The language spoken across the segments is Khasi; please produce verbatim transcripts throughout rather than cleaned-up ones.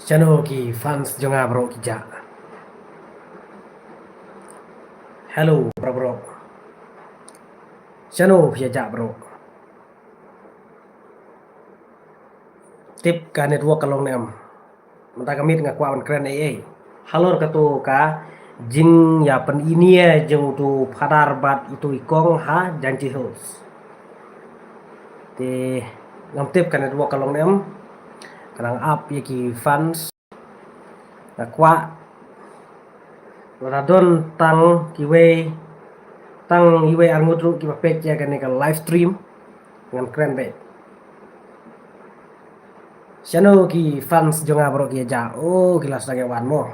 Shano ki fans jong nga baroh ki jah? Hello baroh baroh. Shano phi jah baroh? Tip ka network ka long ne em? Mynta ka miet nga kwah ban kren ei ei halor kato ka jingïapyni ïa jong uto u phadar bad ito i kong ha Jaintia Hills. Te ngam tip ka network ka long ne em. Ka nang ap ïa ki fans. Nga kwah lada don tang kiwei, tang iwei arngut ruh kiba peit ïa kane ka live stream, ngan kren beit. Shano ki fans jong nga baroh ki jah? Oh, ki la sdang ïa wan mo.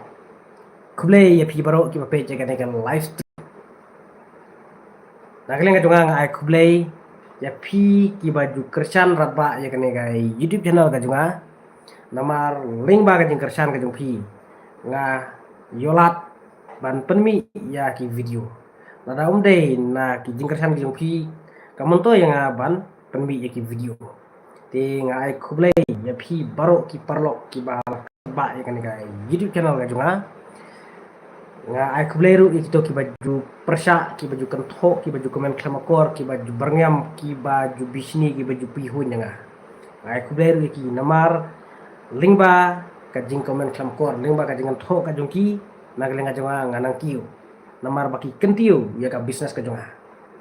Khublei ïa phi baroh kiba peit ïa kane ka live stream. Na ka liang ka jong nga, nga ai khublei ïa phi kiba ju kyrshan radbah ïa kane ka YouTube channel ka jong nga. Namar lyngba ka jingkyrshan ka jong phi, nga ïoh lad ban pynmih ïa ki video. Lada ym dei na ki jingkyrshan ka jong phi, kam myntoi ïa nga ban pynmih ïa ki video. Te nga ai khublei ïa phi baroh ki paralok kiba la radbah ïa kane ka YouTube channel ka jong nga. Nga ai khublei ruh ïa kito kiba ju pyrshah, kiba ju kynthoh, kiba ju comment khlem akor, kiba ju byrngem, kiba ju bishni, kiba ju pyrhuh ïa nga. Nga ai khublei ruh ïa ki namar lyngba ka jingcomment khlem akor, lyngba ka jingkynthoh ka jong ki, na ka liang ka jong nga, nga nang kiew. Namar ba ki kyntiew ïa ka business ka jong nga.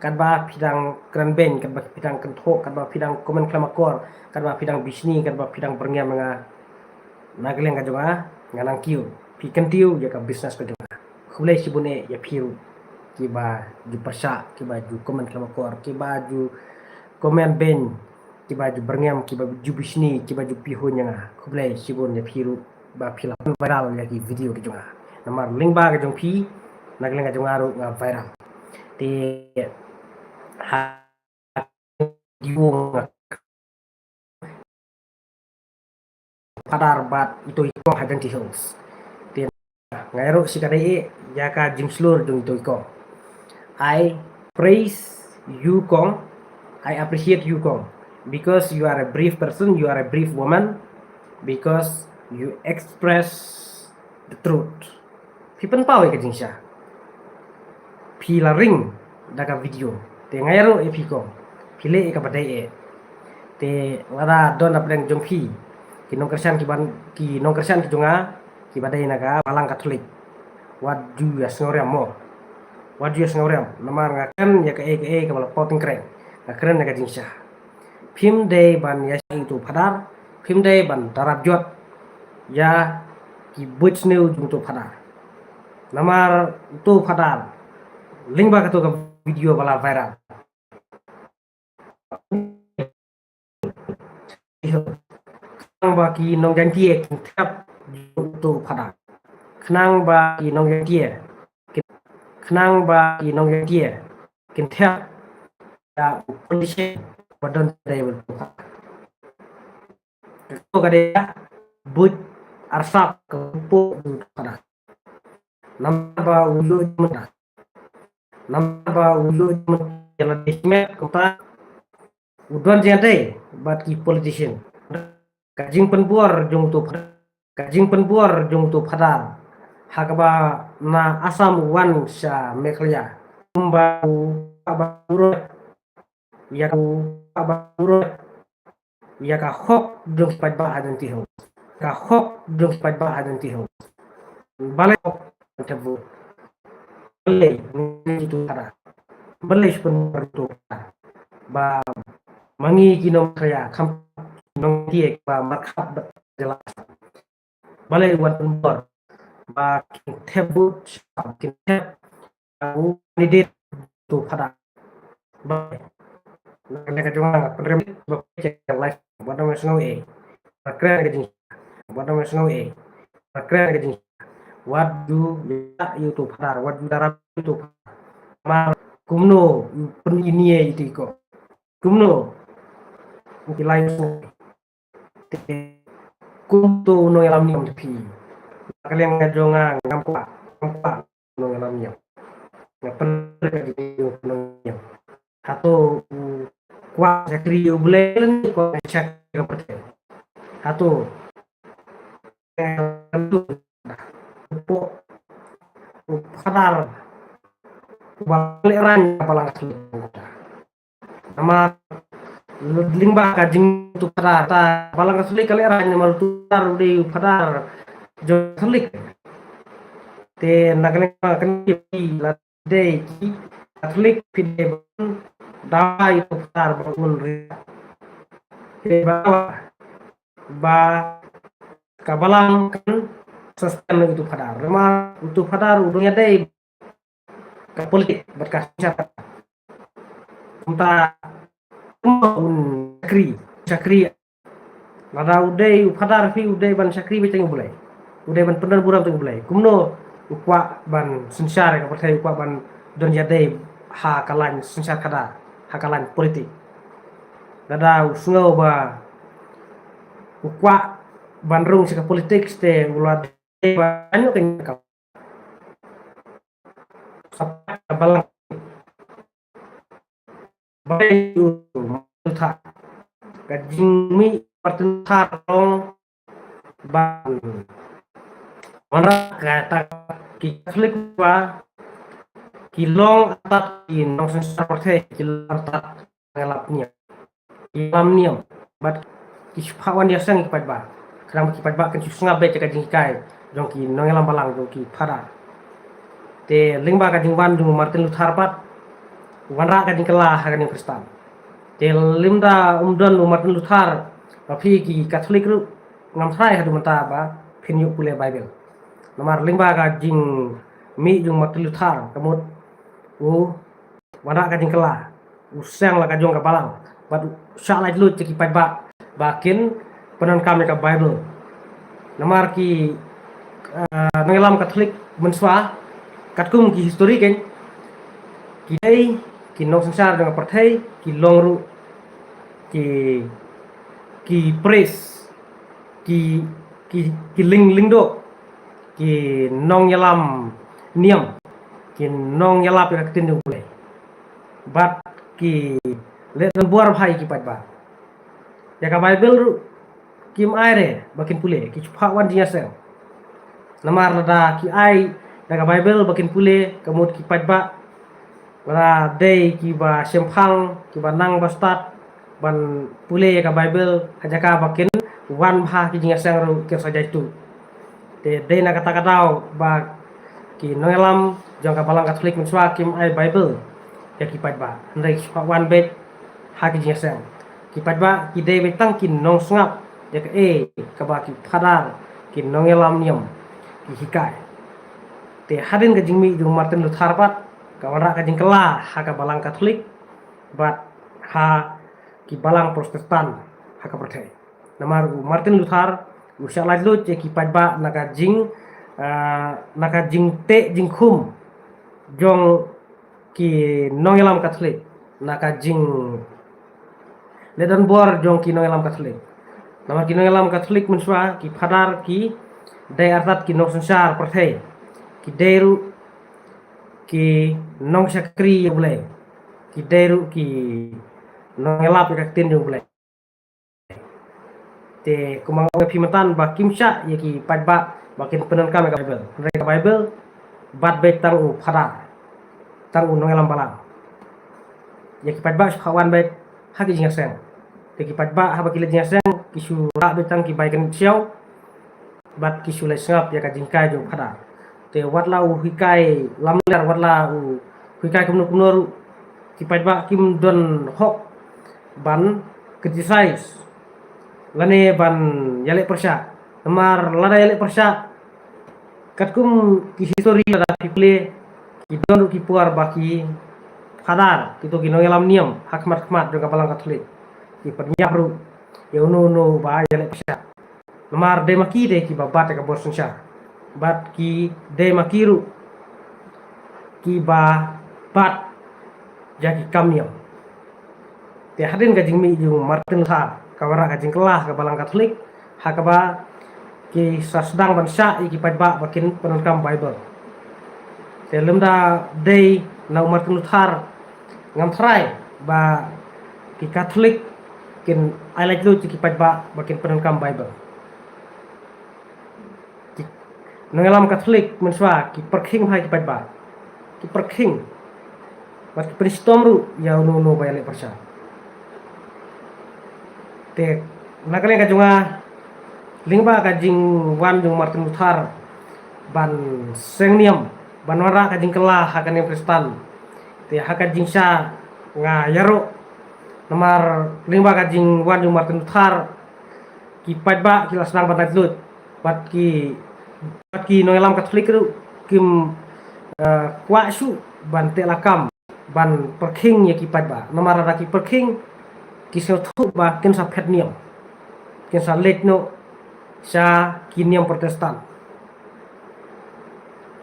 Katba phi dang kren beiñ, katba phi dang kynthoh, katba phi dang comment khlem akor, katba phi dang bishni, katba phi dang byrngem ïa nga, na ka liang ka jong nga, nga nang kiew. Phi kyntiew ïa ka business ka jong nga. Khublei shibun eh ïa phi ruh kiba ju pyrshah, kiba ju comment khlem akor, kiba ju comment beiñ, kiba ju byrngem, kiba ju bishni, kiba ju pyrhuh ïa nga. Khublei shibun ïa phi ruh ba phi la pynviral ïa ki video ki jong nga. Namar lyngba ka jong phi, na ka liang ka jong nga ruh nga viral. Te ha ki u nga phadar bad ito i kong ha Jaintia Hills. Te nga ïaroh shi kane eh ïa ka jingshlur jong ito i kong. I praise you kong. I appreciate you kong, because you are a brave person, you are a brave woman, because you express the truth. Phi pynpaw ïa ka jingshisha. Phi la ring da ka video. Te nga ïaroh ïa phi kong. Phi leh ïa kaba dei eh. Te lada don hapdeng jong phi ki nongkyrshan kiban, ki nongkyrshan ki jong nga kiba dei na ka balang Katholik, wat ju ïa sngewriam mo. Wat ju ïa sngewriam. Namar nga kren ïa kaei kaei kaba la paw tyngkreng. Nga kren ïa ka jingshisha. Phim dei ban ïa shah ïa uto u phadar, phim dei ban darap jot ïa ki buit sniew jong uto u phadar. Namar uto u phadar, lyngba kato ka video ba la viral, khnang ba ki nong Jaintia kin thep jong uto u phadar. Khnang ba ki nong Jaintia kin, khnang ba ki nong Jaintia kin thep ïa u politician ba don dei bad u phadar. Ka dei ka buit arsap ka buit u phadar. Namar ba u ïoh jingmyntoi, namar ba u ïoh jingmyntoi ïa lade shimet, kumta u don jingïadei bad ki politician. Ka jingpynbor jong uto u phadar, ka jingpynbor jong uto u phadar, ha kaba na Assam u wan sha Meghalaya, kumba u, ba u ïa ka, ba u ïa ka hok jong ki paidbah ha Jaintia Hills, ka hok jong ki paidbah ha Jaintia Hills. Balei hok thep vote? Balei ngi tu kada? Balei shu pynbor tu kada? Ba ma ngi ki nong Khaya, kham nong Jaintia ba markhap bad jylla. Balei wan pynbor ba kin thep vote, kin thep u candidate uto u phadar? Balei? Na ka jong nga pynrem ba ka live, wat dang sngew eh. Ba kren ka jing, wat dang sngew eh. Ba kren ka jing, wat ju ïa ïa uto u phadar, wat ju darap ïa uto u phadar. Mar kumno u pynïaid ïa uto i kong? Kumno u ki lai u sngew? Te kumto u nongïalam niam te phi. Na ka liang ka jong nga ngam kwah, ngam kwah u nongïalam niam. Nga pynrem ka jong u nongïalam niam. Hato u kwah shakri u Blei lane u kwah shakri ka pyrthei? Hato u Phadar uba lehrain ka Balang Katholik. Namar lyngba ka jing utu u Phadar, ta Balang Katholik ka lehrain namar utu u Phadar u dei u Phadar jong Katholik. Te na kane ka la dei ki Katholik phi dei ban dawa ïa utu u Phadar ba un riah. Phi dei ban dawa ba ka Balang kan sustain ïa utu u Phadar. Namar utu u Phadar u dang ïadei ka politik bad ka synshar. Kumta kumno un shakri, shakri. Lada u dei u Phadar phi u dei ban shakri beit tang ïa U Blei, u dei ban pyndon burom tang ïa U Blei, kumno u kwah ban synshar ïa ka pyrthei, u kwah ban don ïadei ha ka lain synshar khadar, ha ka lain politik? Lada u sngew ba u kwah ban rung sha ka politik, te u la dei ban ïoh ka Balang. Ba u Luther, ka jingmih Martin Luther long ban wanrah kata ki Katholik ba ki long artat ki nongsynshar pyrthei, ki long artat nongïalam niam. Nongïalam niam. Bad ki shu phah wan ïaseng ki paidbah. Khnang ba ki paidbah kin shu sngap beit ïa ka jinghikai jong ki nongïalam balang, jong ki Phadar. Te lyngba ka jingwan jong u Martin Luther pat, u wanrah ka jingkylla ha ka niam Khristan. Te lymda um don u Martin Luther, ba phi ki Katholik ruh ngam tharai haduh mynta ba phin ïoh pule Baibl. Namar lyngba ka jingmih jong u Martin Luther, ka mut u wanrah ka jingkylla, u seng la ka jong ka balang, bad u shah laitluid ïa ki paidbah ba kin pyndonkam ïa ka Baibl. Namar ki, eh, nongïalam Katholik mynshuwa, katkum ki histori kein, ki dei ki nongsynshar jong ka pyrthei, ki long ruh ki, ki priest, ki, ki, ki lyng, lyngdoh, ki nongïalam niam, ki nongïalap ïa ka ktien jong U Blei. Bad ki leh donbor bha ïa ki paidbah. Ïa ka Baibl ruh kim ai re ba kin pule, ki shu phah wan jingïaseng. Namar lada ki ai da ka Baibl ba kin pule, ka mut ki paidbah, lada dei kiba shemphang, kiba nang ba stad ban pule ïa ka Baibl, ha jaka ba kin wan bha ki jingïaseng ruh kin sa jaituh. Te dei na kata ka daw ba ki nongïalam jong ka Balang Katholik mynshuwa kim ai Baibl ïa ki paidbah, hynrei ki shu phah wan beit ha ki jingïaseng. Ki paidbah ki dei beit tang ki nongsngap ïa kaei kaba ki Phadar, ki nongïalam niam ki hikai. Te hadien ka jingmih jong u Martin Luther pat, ka wanrah ka jingkylla ha ka Balang Katholik bad ha ki balang Protestant ha ka pyrthei. Namar u Martin Luther u shah laitluid ïa ki paidbah na ka jing, ah, na ka jingteh jingkhum jong ki nongïalam Katholik, na ka jingleh donbor jong ki nongïalam Katholik. Namar ki nongïalam Katholik mynshuwa, ki Phadar, ki dei artat ki nongsynshar pyrthei, ki dei ruh ki nongshakri ïa U Blei, ki dei ruh ki nongïalap ïa ka ktien jong U Blei. Te kumba nga ong ïa phi mynta ba kim shah ïa ki paidbah ba kin pyndonkam ïa ka Baibl. Hynrei ka Baibl bad beit tang u Phadar, tang u nongïalam balang. Ïa ki paidbah shu phah wan beit ha ki jingïaseng. Te ki paidbah haba ki leit jingïaseng ki shu rah beit tang ki bai kynshew bad ki shu leit sngap ïa ka jinghikai jong u Phadar. Te wat la u hikai lamler, wat la u hikai kumno kumno ruh, ki paidbah kim don hok ban criticize lane ban ïaleh pyrshah. Namar lada ïaleh pyrshah, katkum ki histori lada phi pule, ki don ruh ki por ba ki Phadar, kito ki nongïalam niam ha khmat khmat jong ka Balang Katholik, ki pynïap ruh ïa uno uno ba ïaleh pyrshah. Namar dei ma ki dei kiba bat ïa ka bor synshar, bad ki dei ma ki ruh kiba bat ïa ki kam niam. Te hadien ka jingmih jong u Martin Luther, ka wanrah ka jingkylla ha ka Balang Katholik, ha kaba ki sa sdang ban shah ïa ki paidbah ba kin pyndonkam Baibl. Te lymda dei na u Martin Luther, ngam tharai ba ki Katholik kin ai laitluid ïa ki paidbah ba kin pyndonkam Baibl. nongïalam Katholik mynshuwa ki pyrkhing bha ïa ki paidbah. Ki pyrkhing. Bad ki pynshitom ruh ïa uno uno ba ïaleh pyrshah. Te na ka liang ka jong nga, lyngba ka jingwan jong u Martin Luther ban seng niam, ban wanrah ka jingkylla ha ka niam Khristan. Te ha ka jingshisha nga ïaroh, namar lyngba ka jingwan jong u Martin Luther, ki paidbah ki la sdang ban laitluid, bad ki, bad ki nongïalam Katholik ruh kim, eh, kwah shuh ban teh lakam ban pyrkhing ïa ki paidbah. Namar lada ki pyrkhing, ki sngewthuh ba kin sa phet niam, kin sa leit noh sha ki niam Protestant.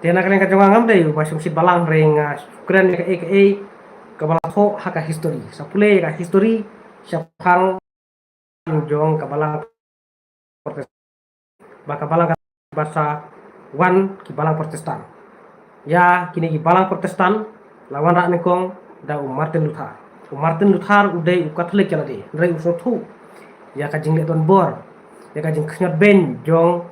Te na ka liang ka jong nga ngam dei uba shongshit balang, hynrei nga kren ïa kaei kaei kaba la thoh ha ka history. Sa pule ïa ka history shaphang jong ka balang Protestant. Ba ka balang ka ba sa wan ki balang Protestant. Ïa kine ki balang Protestant la wanrah nyngkong da u Martin Luther. U Martin Luther u dei u Katholik ïa lade, hynrei u sngewthuh ïa ka jingleh donbor, ïa ka jingkhñiot beiñ jong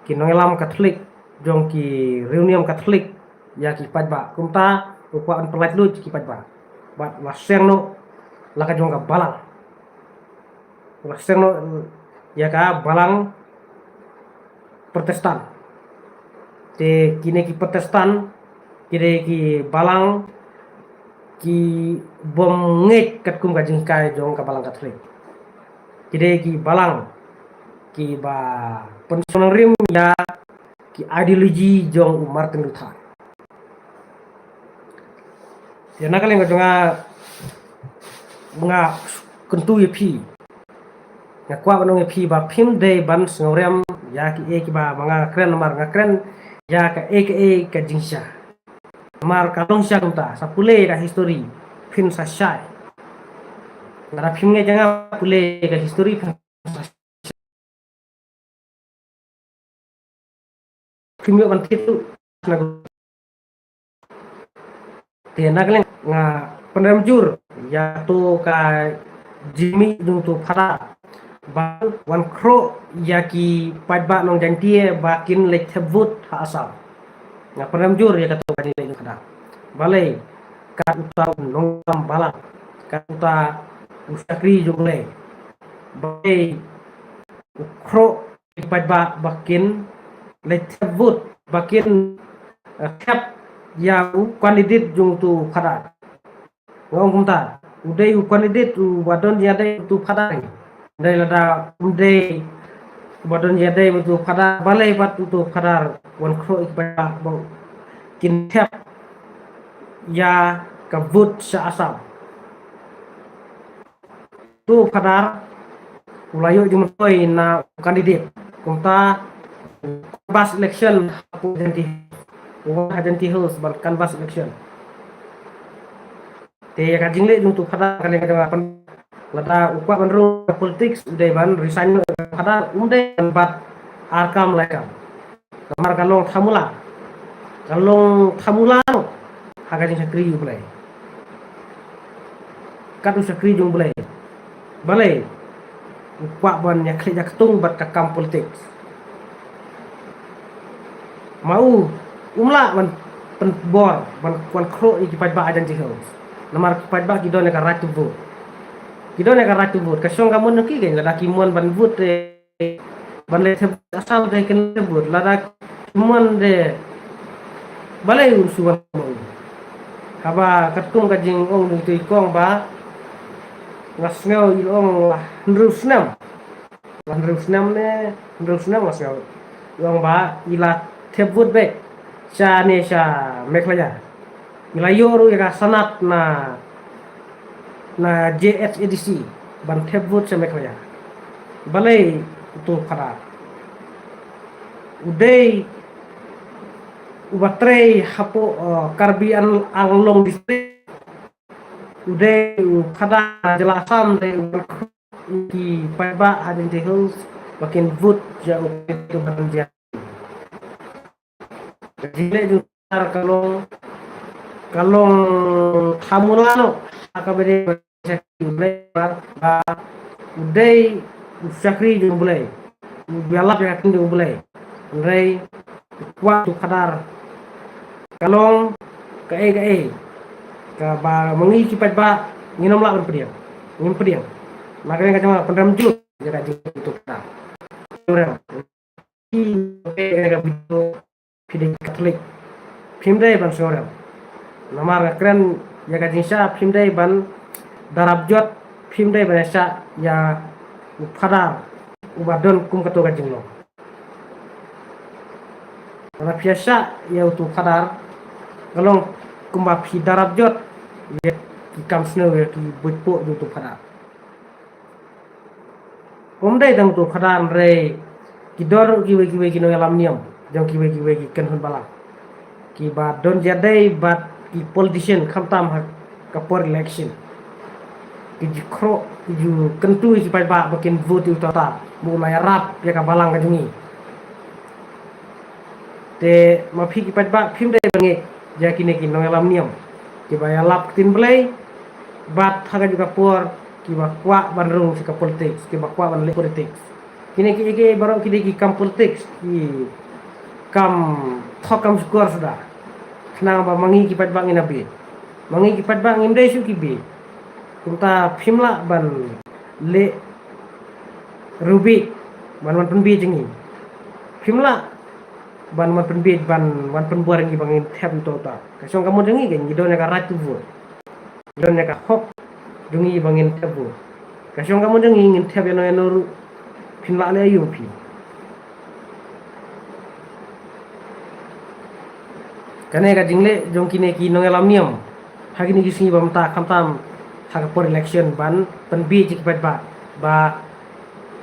ki nongïalam Katholik, jong ki riewniam Katholik ïa ki paidbah. Kumta u kwah ban pyllaitluid ki paidbah. Bad la seng noh la ka jong ka balang. La seng noh ïa ka balang Protestant. Te kine ki Protestant ki dei ki balang ki bym ngeit katkum ka jinghikai jong ka balang Katholik. Ki dei ki balang kiba pynsngewrim ïa ki ideology jong u Martin Luther. Ïa na ka liang ka jong nga, nga kyntu ïa phi. Nga kwah ban ong ïa phi ba phim dei ban sngewrem ïa kiei kiba ma nga kren, namar nga kren ïa kaei kaei ka jingshisha. Namar ka long shisha kumta, sa pule ka history phin sa shai. Lada phim ngeit ïa nga, pule ka history phin sa shai. Phim ïoh ban thied ruh. Te na ka liang nga pynrem jur ïa kato ka jingmih jong uto u Phadar ban wan khroh ïa ki paidbah nong Jaiñtia ba kin leit thep vote ha Assam. Nga pynrem jur ïa kato ka jingleit jong u Phadar. Balei? Kat uta u nongïalam balang, kat uta u shakri jong U Blei. Balei u khroh ïa ki paidbah ba kin leit thep vote, ba kin, eh, thep ïa u candidate jong uto u Phadar? Nga ong kumta, u dei u candidate uba don jingïadei bad uto u Phadar? Hynrei lada um dei uba don jingïadei bad uto u Phadar, balei pat uto u Phadar wan khroh ïa ki paidbah ba kin thep ïa ka vote sha Assam? Uto u Phadar u la ïoh jingmyntoi na u candidate. Kumta, canvass election hapoh Jaintia, u wan ha Jaintia Hills ban canvass election. Te ïa ka jingleh jong uto u Phadar ka liang ka jong nga, lada u kwah ban rung politics, u dei ban resign noh. Phadar um dei ban bat ar kam lai kam. Namar ka long thamula, ka long thamula noh ha ka jingshakri U Blei. Kat u shakri jong U Blei, balei u kwah ban ïakhlieh ïaktung bad ka kam politics? Ma u um lah ban pynbor ban wan khroh ïa ki paidbah ha Jaintia Hills. Namar ki paidbah ki don ïa ka right to vote. Ki don ïa ka right to vote. Ka shong ka mon jong ki kein, lada ki mon ban vote te ban leit thep vote Assam te kin leit thep vote. Lada ki mon de, balei un shu wan ma u? Haba katkum ka jingong jong uto i kong ba nga sngew i la ong la hynriew snem. La hynriew snem ne, hynriew snem nga sngew. I ong ba i la thep vote beit shane sha Meghalaya. I la ïoh ruh ïa ka sanad na, na J H A D C ban thep vote sha Meghalaya. Balei uto u Phadar? U dei uba trei hapoh, uh, Karbi Anglong District. U dei u Phadar jylla Assam, dei uba wan khroh ïa ki paidbah ha Jaintia Hills ba kin vote ïa u, uto u ba don jingïadei. Ka jingleh jong u Phadar ka long, ka long thamula noh ha kaba ïadei bad shakri U Blei, ba u dei u shakri jong U Blei, u ïalap ïa ka ktien jong U Blei. Hynrei kwah utu u khadar ka long kaei kaei kaba ma ngi ki paidbah ngin ym lah ban pdiang, ngin pdiang. Na ka liang ka jong nga pynrem jur ïa ka jingim utu u khadar. Phi dei Katholik, phim dei ban sngewrem. Namar nga kren ïa ka jingshisha, phim dei ban darap jot, phim dei ban ïa shah ïa u phadar uba don kum kato ka jinglong. Lada phi ïa shah ïa utu u phadar, ka long kumba phi darap jot ïa ki kam sniew, ïa ki buit poh jong utu u phadar. Ym dei tang utu u phadar, hynrei ki don ruh kiwei kiwei ki nongïalam niam jong kiwei kiwei ki kynhun balang kiba don jingïadei bad ki politician, khamtam ha ka por election. Ki ju khroh, ki ju kyntu ïa ki paidbah ba kin vote ïa uta uta ba u la ïarap ïa ka balang ka jong ngi. Te ma phi ki paidbah phim dei ban ngeit ïa kine ki nongïalam niam kiba ïalap ktien Blei bad ha kajuh ka por kiba kwah ban rung sha ka politics, kiba kwah ban leh politics. Kine kiei kiei baroh ki dei ki kam politics, ki kam thok kam shukor suda. Khnang ba ma ngi ki paidbah ngin ïa bit, ma ngi ki paidbah ngim dei shuh ki bit. Kumta phim lah ban leh ruh bit ban wan pynbit jong ngi. Phim lah ban wan pynbit, ban wan pynbor ïa ngi ba ngin thep ïa uta uta. Ka shong ka mut jong ngi, ngi don ïa ka right to vote, ngi don ïa ka hok jong ngi ba ngin thep vote. Ka shong ka mut jong ngi, ngin thep ïa no ïa no ruh. Phin lah leh aïu phi? Kane ka jingleh jong kine ki nongïalam niam ha kine ki sngi ba mynta, khamtam ha ka por election, ban pynbit ïa ki paidbah ba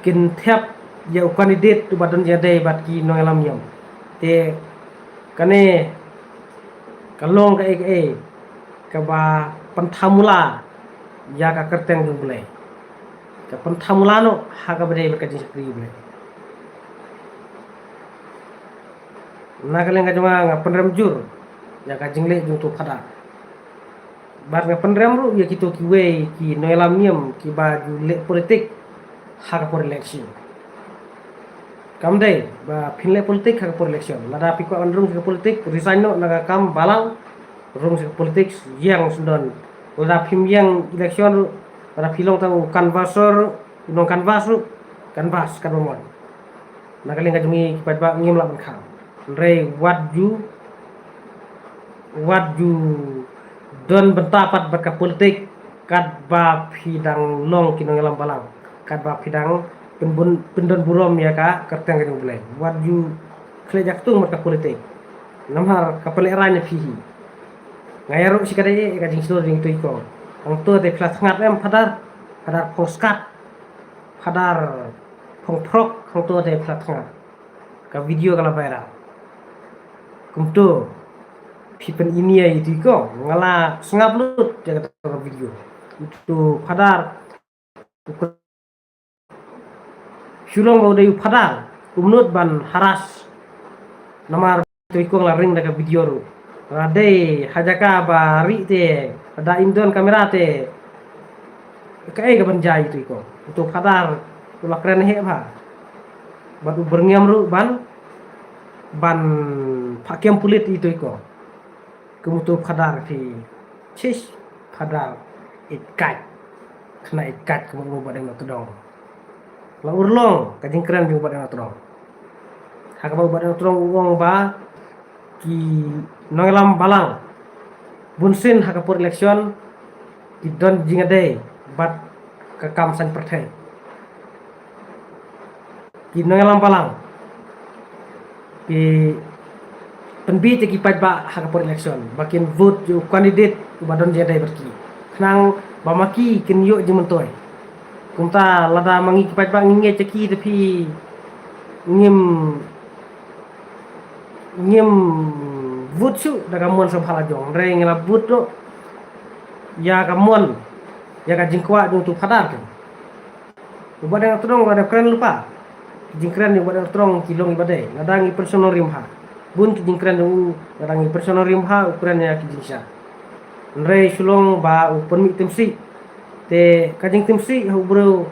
kin thep ïa u candidate uba don jingïadei bad ki nongïalam niam. Te kane ka long kaei kaei kaba pyntham mula ïa ka kyrteng jong U Blei. Ka pyntham mula noh ha kaba dei bad ka jingshakri U Blei. Na ka liang ka jong nga, nga pynrem jur ïa ka jingleh jong utu u phadar. Bad nga pynrem ruh ïa kito kiwei ki nongïalam niam kiba ju leh politik ha ka por election. Kam dei ba phin leh politik ha ka por election. Lada phi kwah ban rung sha ka politik, resign noh na ka kam balang, rung sha ka politik ïeng syndon. Lada phim ïeng election ruh, lada phi long tang u canvasser ruh, u nong canvas ruh, canvas katba mon. Na ka liang ka jong ngi ki paidbah ngim lah ban khang. Hynrei wat ju, wat ju don bynta pat bad ka politik katba phi dang long ki nongïalam balang, katba phi dang pynbun, pyndon burom ïa ka kyrteng ka jong U Blei. Wat ju khleh jaktung bad ka politik. Namar ka pynlehraiñ ïa phi hi. Nga ïaroh shi katdei ïa ka jingshlur jong uto i kong. Hangto te phi la thngat em phadar, phadar Phongskat, phadar Phongphrok, hangto te phi la thngat. Ka video ka la viral. Kumto phi pyn-i nia ïa uto i kong. Nga la sngap lut ïa kato ka video. Uto u phadar, shu long ba u dei u phadar, um nud ban harass. Namar uto i kong la ring da ka video ruh. Lada dei ha jaka ba rieh te, lada im don kamera te, kaei kaban jia ïa uto i kong? Uto u phadar u la kren heh bha bad u byrngem ruh ban, ban phah kem pulit ïa uto i kong. Kum uto u phadar phi, shish, phadar ïeit kait. Khynnah ïeit kait kum u Bah Deng Nongtdong. La urlong ka jingkren jong u Bah Deng Nongtdong. Ha kaba u Bah Deng Nongtdong u ong ba ki nongïalam balang bunsien ha ka por election ki don jingïadei bad ka kam saiñ pyrthei. Ki nongïalam balang ki pynbit ïa ki paidbah ha ka por election ba kin vote ïa u candidate uba don jingïadei bad ki, khnang ba ma ki kin ïoh jingmyntoi. Kumta lada ma ngi ki paidbah ngi ngeit ïa ki, te phi ngim, ngim vote shuh da ka mon sngewbha la jong, hynrei ngi la vote ruh ïa ka mon, ïa ka jingkwah jong uto u phadar kan. U Bah Deng Nongtdong u la dep kren lypa. Ki jingkren jong u Bah Deng Nongtdong ki long kiba dei. Lada ngi pyrshang nongrim bha, bun ki jingkren jong u, lada ngi pyrshang nongrim bha, u kren ïa ki jingshisha. Hynrei shu long ba u pynmih timsih. Te ka jingtimsih ha u briew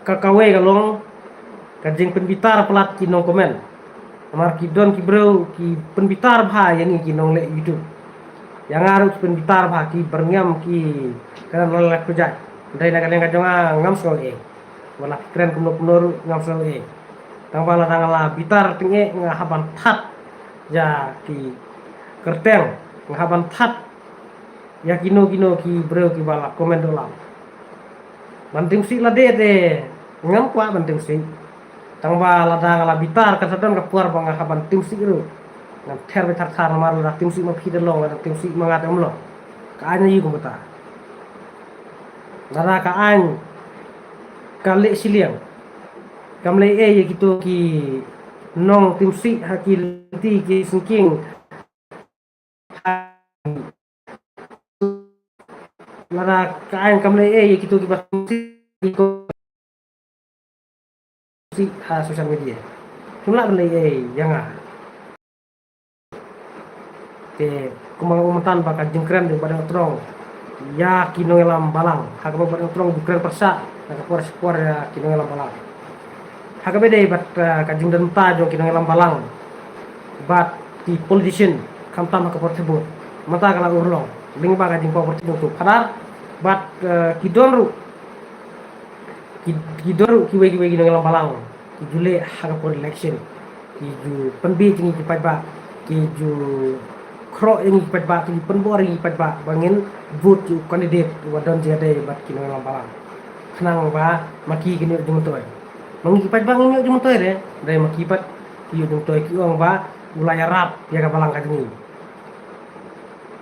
ka, kawei ka long ka jingpynbitar palat ki nongcomment. Namar ki don ki briew ki pynbitar bha ïa ngi ki nongleh YouTube. Ïa nga ruh ki pynbitar bha ki byrngem ki kren la la khujai. Dei na ka liang ka jong nga ngam sngew ei. Wat la ki kren kumno kumno ruh ngam sngew ei. Tang ba lada nga la bitar tyngeh nga hap ban that ïa ki kyrteng, nga hap ban that ïa kino kino ki briew kiba la comment doh lang. Ban tim sih lade te ngam kwah ban tim sih. Tang ba lada nga la bitar, kan sa don ka por ba nga hap ban tim sih ruh. Ngam ther beit thar thar namar lada tim sih ma phi te long, lada tim sih ma nga te ym long. Ka aiñ aïu kumta? Lada ka aiñ ka leh shiliang, kam leh ei ïa kito ki nongtim sih ha ki lynti ki syngking. Lada ka aiñ kam leh ei ïa kito kiba tim sih ha social media, kim lah ban leh ei ïa nga. Te kumba nga ong mynta ba ka jingkren jong u Bah Deng Nongthrong ïa ki nongïalam balang, ha kaba u Bah Deng Nongthrong u ju kren pyrshah na ka por sha ka por ïa ki nongïalam balang. Ha kaba dei bad, eh, ka jingdon bynta jong ki nongïalam balang bad ki politician, khamtam ha ka por thebut, mynta ka la urlong lyngba ka jingpang por thebut tu. Khadar bad, eh, ki don ruh, ki, ki don ruh kiwei kiwei ki nongïalam balang ki ju leh ha ka por election, ki ju pynbeit ïa ngi ki paidbah, ki ju khroh ïa ngi ki paidbah, ki ju pynbor ïa ngi ki paidbah ba ngin vote ïa u candidate uba don jingïadei bad ki nongïalam balang, khnang ba ma ki kin ïoh jingmyntoi. Ma ngi ki paidbah ngim ïoh jingmyntoi re, hynrei ma ki pat ki ïoh jingmyntoi, ki ong ba u la ïarap ïa ka balang ka jong ngi.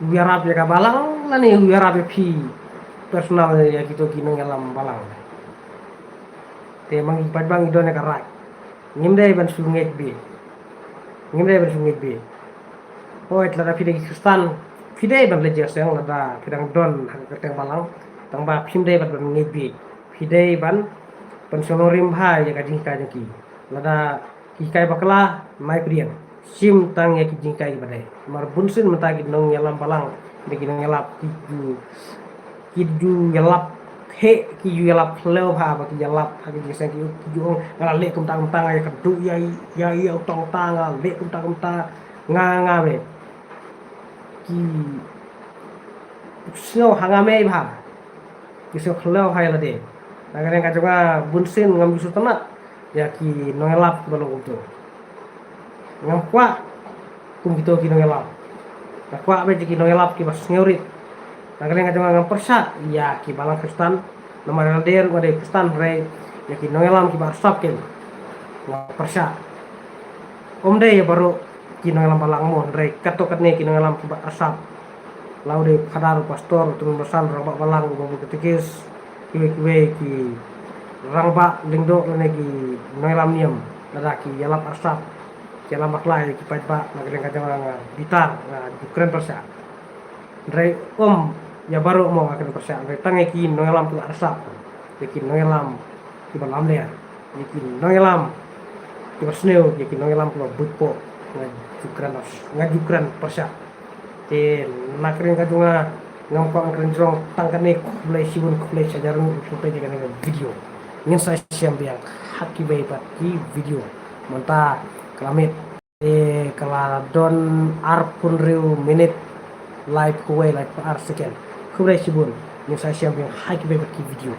U ïarap ïa ka balang lane u ïarap ïa phi personal, ïa kito ki nongïalam balang? Te ma ngi paidbah ngi don ïa ka right. Ngim dei ban shu ngeit beit. Ngim dei ban shu ngeit beit. Hooid, lada phi dei ki Khristan, phi dei ban leit jingïaseng lada phi dang don ha ka kyrteng balang. Tang ba phim dei ban, ban ngeit beit. Phi dei ban, ban shong nongrim bha ïa ka jinghikai jong ki. Lada ki hikai bakla, mai pdiang. Shim tang ïa ki jinghikai kiba dei. Namar bunsien mynta ki nongïalam balang, ki nongïalap, ki ju, ki ju ïalap heh, ki ju ïalap khlem bha ba ki ïalap ha ki jingïaseng, ki, ki ju ong nga la leh kumta kumta, nga ïakynduh ïa, ïa, ïa uta uta, nga la leh kumta kumta, nga, nga, nga, me. Ki sngew ha nga mei bha. Ki sngew khlem bha ïa lade. Na ka liang ka jong nga bunsien ngam ju sngewtynnat ïa ki nongïalap kiba long kumto. Ngam kwah kum kito ki nongïalap. Nga kwah beit ïa ki nongïalap kiba sngewrit. Na ka liang ka jong nga ngam pyrshah ïa ki balang Khristan. Namar nga dei ruh nga dei Khristan, hynrei ïa ki nongïalam kiba arsap ken nga pyrshah. Ym dei ïa baroh ki nongïalam balang mo, hynrei katto katne ki nongïalam kiba arsap. La u dei u phadar, u pastor, u tymmen basan, u rangbah balang, u babu katekis, kiwei kiwei ki rangbah lyngdoh lane ki nongïalam niam, lada ki ïalap arsap, ki ïalam bakla ïa ki paidbah, na ka liang ka jong nga nga bitar, nga ju kren pyrshah. Hynrei ym ïa baroh mo nga kren pyrshah, hynrei tang ïa ki nongïalam kiba arsap, ïa ki nongïalam kiba lamler, ïa ki nongïalam kiba sniew, ïa ki nongïalam kiba buit poh, nga ju kren, nga ju kren pyrshah. Te na ka liang ka jong nga ngam kwah ban kren jrong, tang kane, khublei shibun, khublei shihajar nguh phi ïa kane ka video. Ngin sa ïashem biang ha kiwei pat ki video. Mynta ka la miet. Te ka la don arphew hynriew minit, laiphew wei, laiphew ar second. Khublei shibun, ngin sa ïashem biang ha kiwei pat ki video.